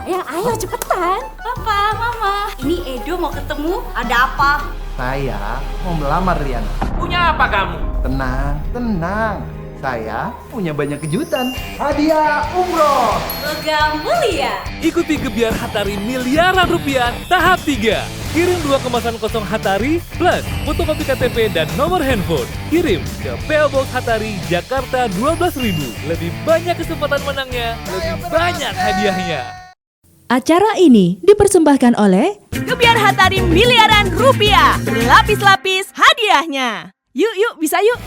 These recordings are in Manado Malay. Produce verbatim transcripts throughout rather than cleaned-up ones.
Sayang, ayo cepetan. Papa, Mama, ini Edo mau ketemu. Ada apa? Saya mau melamar Rian. Punya apa kamu? Tenang, tenang. Saya punya banyak kejutan. Hadiah umroh. Logam mulia. Ikuti Gebyar Hatari Miliaran Rupiah tahap tiga. Kirim dua kemasan kosong Hatari plus fotokopi K T P dan nomor handphone. Kirim ke P O Box Hatari, Jakarta dua belas ribu. Lebih banyak kesempatan menangnya, lebih banyak hadiahnya. Acara ini dipersembahkan oleh Gebyar Hatari Miliaran Rupiah, berlapis-lapis hadiahnya. Yuk, yuk, bisa yuk.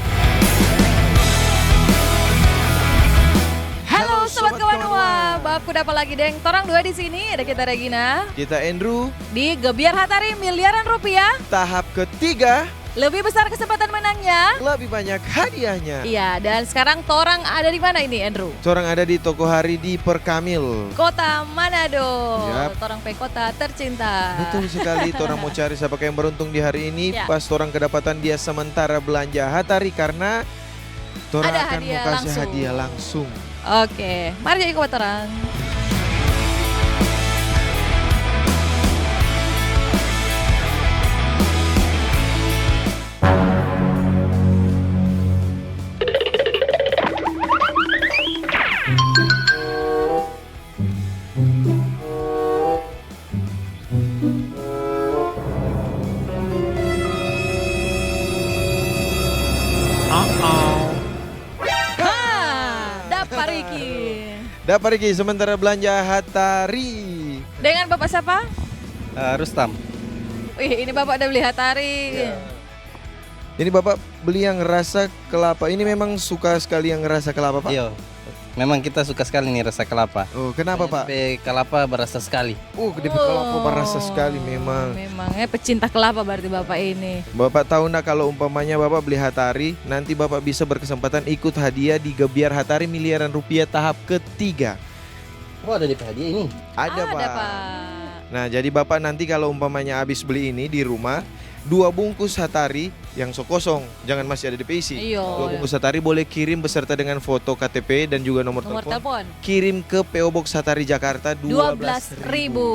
Halo, Sobat Kawanua. Baku dapa lagi deng torang dua di sini. Ada kita Regina. Kita Andrew. Di Gebyar Hatari Miliaran Rupiah. Tahap ketiga. Lebih besar kesempatan menangnya. Lebih banyak hadiahnya. Iya, dan sekarang torang ada di mana ini, Andrew? Torang ada di toko hari di Perkamil. Kota Manado. Yap. Torang pe kota tercinta. Betul sekali, torang mau cari siapa yang beruntung di hari ini. Ya. Pas torang kedapatan dia sementara belanja Hatari karena torang akan mau kasih hadiah langsung. Oke, mari jadi kuat torang. Ha, dapa Riki. Dapa Riki, sementara belanja Hatari. Dengan Bapak siapa? Eh, Rustam. Wih, ini Bapak udah beli Hatari. Iya. Ini Bapak beli yang rasa kelapa. Ini memang suka sekali yang rasa kelapa, Pak? Iya. Memang kita suka sekali nih rasa kelapa. Oh, kenapa, Pak? Pe kelapa berasa sekali. Oh, dia pe kelapa berasa sekali memang. Memang, eh, pecinta kelapa berarti Bapak ini. Bapak tahu ndak kalau umpamanya Bapak beli Hatari, nanti Bapak bisa berkesempatan ikut hadiah di Gebyar Hatari Miliaran Rupiah tahap ketiga. Oh, ada di hadiah ini? Ada, Pak. Nah, jadi Bapak nanti kalau umpamanya abis beli ini di rumah, dua bungkus Hatari yang so kosong, jangan masih ada depe isi. Iyo. Dua bungkus Hatari boleh kirim beserta dengan foto K T P dan juga nomor telepon. Nomor telepon. Kirim ke P O Box Hatari, Jakarta dua belas ribu. Dua belas ribu.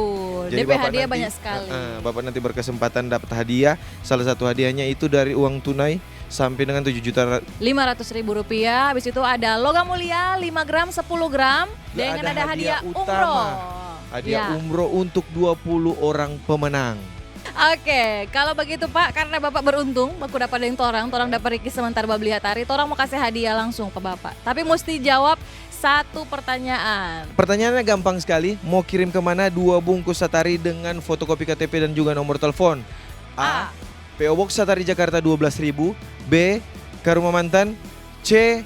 Jadi depe hadiah banyak sekali. Heeh, Bapak nanti berkesempatan dapat hadiah. Salah satu hadiahnya itu dari uang tunai sampai dengan tujuh juta ra- Lima ratus ribu rupiah. Habis itu ada logam mulia lima gram, sepuluh gram. Dengan ada hadiah umroh. Hadiah umroh untuk dua puluh orang pemenang. Oke, kalau begitu, Pak, karena Bapak beruntung, baku dapa deng torang, torang dapa Riki sementara babli Hatari, torang mau kasih hadiah langsung pa Bapak. Tapi musti jawab satu pertanyaan. Pertanyaannya gampang sekali, mau kirim ke mana dua bungkus Hatari dengan fotokopi K T P dan juga nomor telepon? A. A. P O Box Hatari, Jakarta dua belas ribu. B. Ka rumah mantan. C.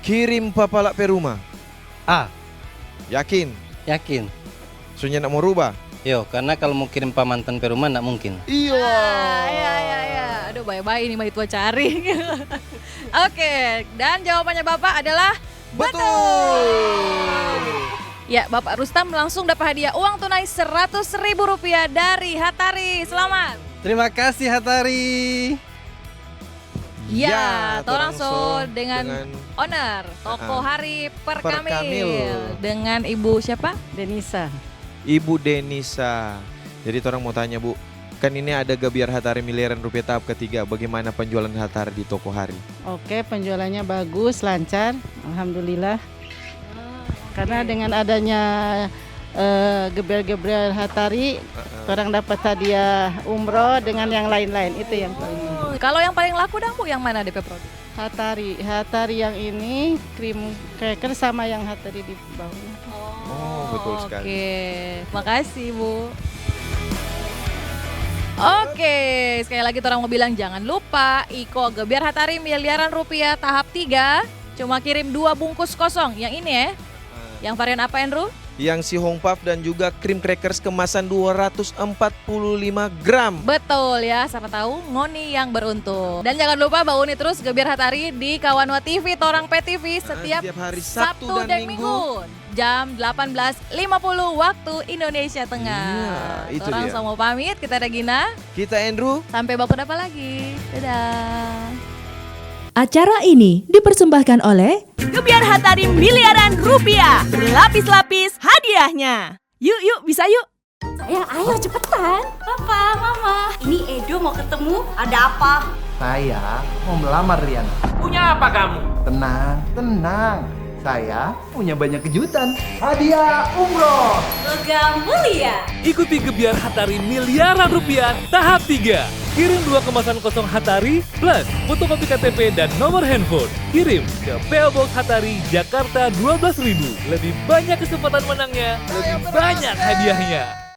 Kirim pa pala pe rumah. A. Yakin? Yakin. So nyanda mo rubah? Yo, karna kalu mo kirim pa mantan pe rumah, nda mungkin. Iyo. Ah, ya, ya, ya. Aduh, bae-bae ini mah itu cari. Oke, dan jawabannya Bapak adalah betul. Ya, Bapak Rustam langsung dapat hadiah uang tunai seratus ribu rupiah dari Hatari. Selamat. Terima kasih, Hatari. Ya, ya, torang so dengan owner toko hari Perkamil. Perkamil. Dengan Ibu siapa? Denisa. Ibu Denisa. Jadi torang mau tanya, Bu, kan ini ada Gebyar Hatari Miliaran Rupiah tahap ketiga, bagaimana penjualan Hatari di toko hari? Oke, penjualannya bagus, lancar, alhamdulillah. Karena dengan adanya, eh, Gebyar-Gebyar Hatari, heeh, torang dapat hadiah umroh dengan yang lain-lain. Itu yang paling. Oh, kalau yang paling laku dang, Bu, yang mana depe produk? Hatari. Hatari yang ini, krim cracker sama yang Hatari di bawah. Oh, betul sekali. Oke. Makasih, Bu. Oke, sekali lagi torang mau bilang, jangan lupa iko Gebyar Hatari Miliaran Rupiah tahap tiga. Cuma kirim dua bungkus kosong. Yang ini, eh. Yang varian apa, Andrew? Yang si Hong Puff dan juga cream crackers kemasan dua ratus empat puluh lima gram. Betul ya, siapa tahu ngoni yang beruntung. Dan jangan lupa bauni terus Gebyar Hatari di Kawanua T V, torang pe T V, setiap hari Sabtu dan Minggu jam delapan belas lima puluh waktu Indonesia Tengah. Iya, itu dia. Torang so mo pamit, kita Regina. Kita Andrew. Sampai baku dapa lagi. Dadah. Acara ini dipersembahkan oleh Gebyar Hatari Miliaran Rupiah, berlapis-lapis hadiahnya. Yuk, yuk, bisa yuk. Sayang, ayo cepetan. Papa, Mama, ini Edo mau ketemu. Ada apa? Saya mau melamar Riana. Punya apa kamu? Tenang, tenang. Saya punya banyak kejutan. Hadiah umroh. Logam mulia. Ikuti Gebyar Hatari Miliaran Rupiah tahap tiga. Kirim dua kemasan kosong Hatari plus fotokopi K T P dan nomor handphone. Kirim ke P O Box Hatari, Jakarta dua belas ribu. Lebih banyak kesempatan menangnya, lebih banyak hadiahnya.